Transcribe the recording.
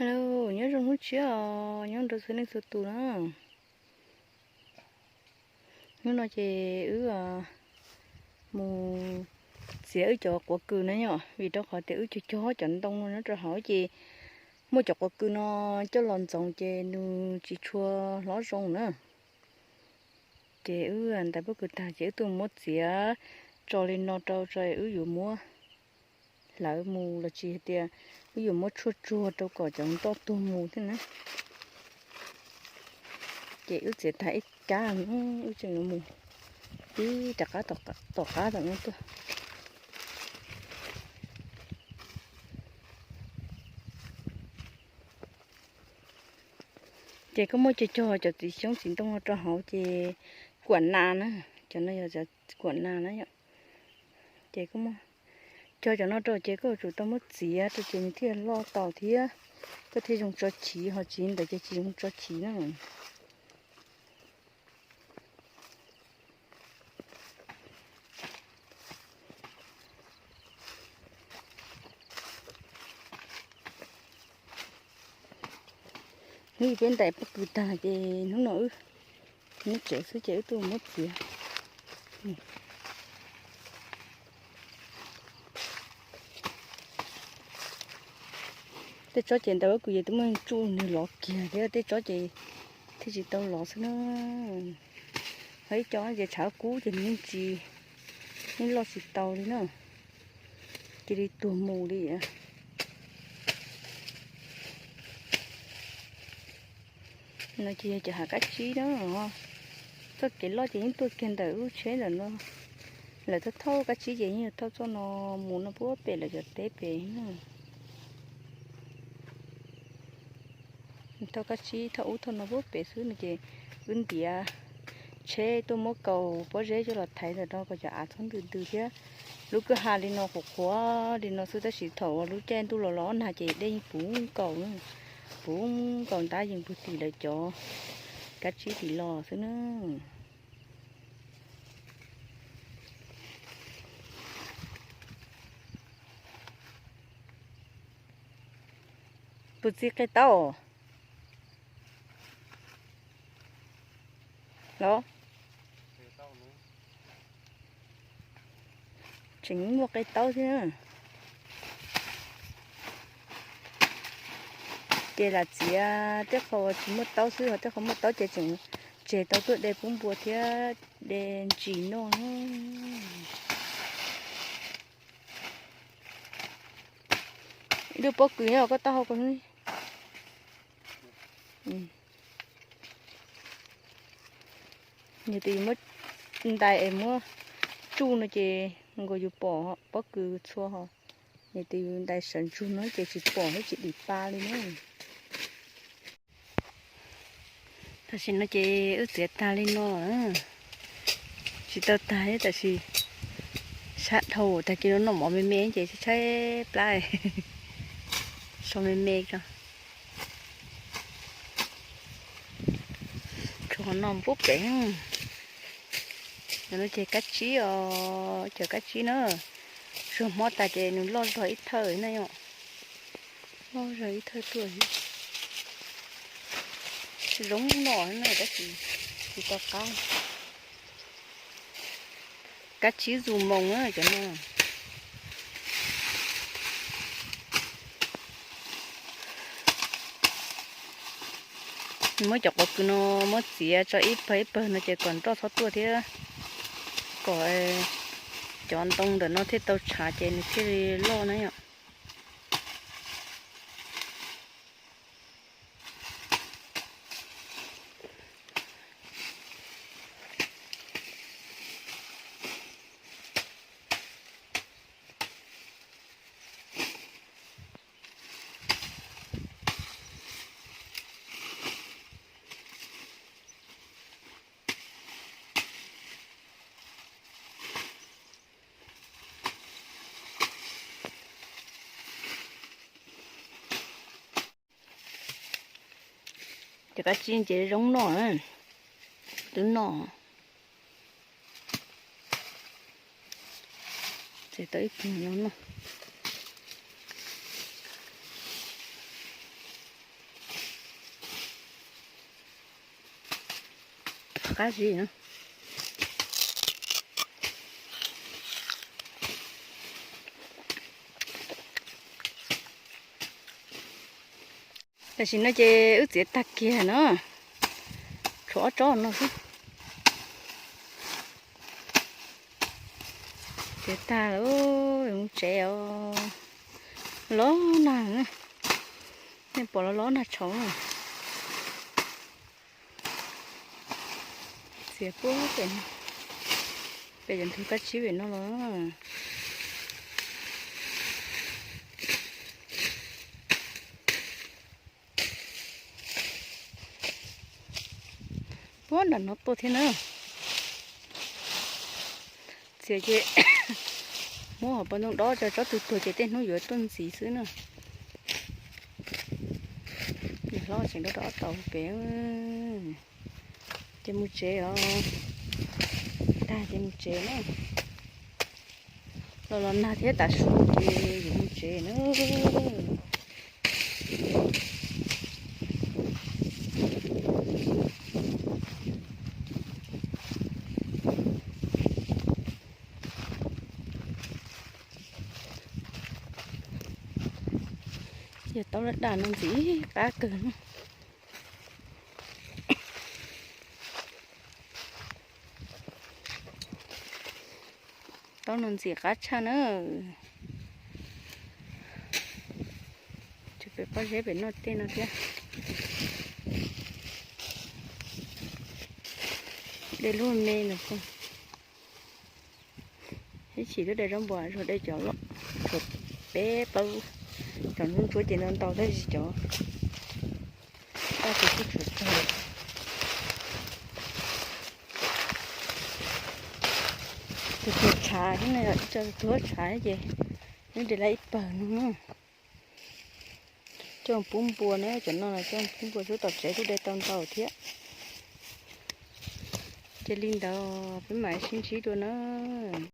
Hello, nyob zoo hnub tshiab os, nyob rau txhua leej txhua tus na. Hnub no ces wb mus txiav wb cov quav kws na yom, vim rau qhov tias wb cog cog cov ntoo no nyob rau hauv ces muaj cov quav kws no coj los ntxoov ces nws tsis tshua hlob zoo na. Ces wb ntais pob kws tag ces wb tuaj muab txiav tso li no rau tso wb yuav muab hlawv mus los sis hais tias wb yuav muab tshuaj tsuag rau kom cov ntoj tuag mus thiab na. Ces wb txiav tag ib kab, wb tseem yuav mus ib rov qab tom qab tom no tuaj. Ces koj muab cog cog cov txiv xyoob txiv ntoo no rau hauv ces kuam nas na, cov no yog kuam nas na yom. Ces koj muab cog cov no rau ces koj yuav tsum tau muab txiav rau ces nws thiaj loj tau thiab, koj thiaj zoo tso chiv, ho tsis li ntawd ces tsis zoo tso chiv na. Hnub peb ntais pob kws tag ces hnub no wb nyob tsev xwb ces wb tuaj muab txiav. Tej tsob ces ntais pob kws ces twb muaj tsuj nws lov kiag thiab, tej tsob ces thiaj tsis tau lov xwb na. Ho ib co ces tshav kub ces nws yeej tsis, yeej loj tsis tau li na, cia li tuag mus li. No ces yog cov hav kab tsib na. Txoj kev loj ces yeej tuaj kiag ntawm lub tsheb ntawm no, lawv thauj thauj kab tsib ces yeej yog thauj txoj no mus no puag pem lawv cov teb pem na. Thauj kab tsib thauj ub thauj no puag pem xwb no ces wb ntiav tsheb tuaj muab kaus pob zeb coj los thaiv ntawm no kom cov av txhob ntws ntws thiab. Lub kwj ha li no qhuav qhuav li no xwb tab sis thaum uas lub caij ntuj los los ob nag ces dej yeej puv nkaus, puv nkaus ntab yees puag tim lawv cov kab tsib tim los xwb na. Puas txi qe taub los? Tseem muaj qe taub thiab. Ces lam txiav tej qho uas tsis muaj taub xwb, ho tej qho muaj taub ces tseem tseg tau tuaj de pub npua thiab de ntsis noj. Ib lub pob kws nyob koj taub hau ko. Yog tias yus muab ntais es muab tsuj no ces nkaus yus pom pob kws txhua ho. Yog tias yus ntais sawv ntsug no ces tsis pom thiab tsis dim pa li na. Tam sim no ces wb txiav tag li no, tsis tau tag thiab tab sis sab dhau tag kis no noj mov me me ces tshaib plab, so me me ko. Tshuav qhov no pub pem. Cov no ces kab tsib os, cov kab tsib na. Tsuag hmo tas ces nws loj zog ib thawj na yom. Loj zog ib thawj tuaj. Zoo noj na tab sis tsis tau qab. Kab tsib zus moos na cov no. Muab cov quav kws no muab txiav tso ib pawg ib pawg no ces kom nroj txhob tuaj thiab kom cov ntoo ntawm no thiaj tau tshav ces nws thiaj li loj na yom. Ces kab tsib ces zoo noj, twb noj. Txiav tau ib pug no noj. qab zib na. Tam sim no ces wb txiav tag kiag na, tshuav ob tsob no xwb. Txiav tag lawm, mus tsev os. Los nag, nej pom los los nag tshauv na. Txiav puag pem, pem cov ntug kab tsib pem no los. Puag nram no tuaj thiab na. Txiav ces muab hauv paus ntoo dob tso, tsob twg tuag ces tej hnub yuav tuaj ntxiv xwb na. Niam hlob tseem dob dob tau pem. Ces mus tsev os. Tag ces mus tsev na. Los los nag thiab tav su ces yuav mus tsev na. Yog taub laj daj no ntxim qab kawg na. Taub no ntxim qab tshaj na. Tsuas pem pob zeb pem noj tej no thiab. De lub me no, ib chim twb de zaub npua, zuag de cov loj, tshuav peb plaub, cov ntsuab ntsuab ces ntau ntau tab sis cov daj ces kuj tshuav tsawg. Tus tuag tshav thiab no, ib co tuag tshav ces nws de lawm ib pawg no. Coj pub npua na, cov no coj pub npua xub tom tsev kuj de tau ntau thiab. Ces li ntawd peb mam sib ntsib dua na.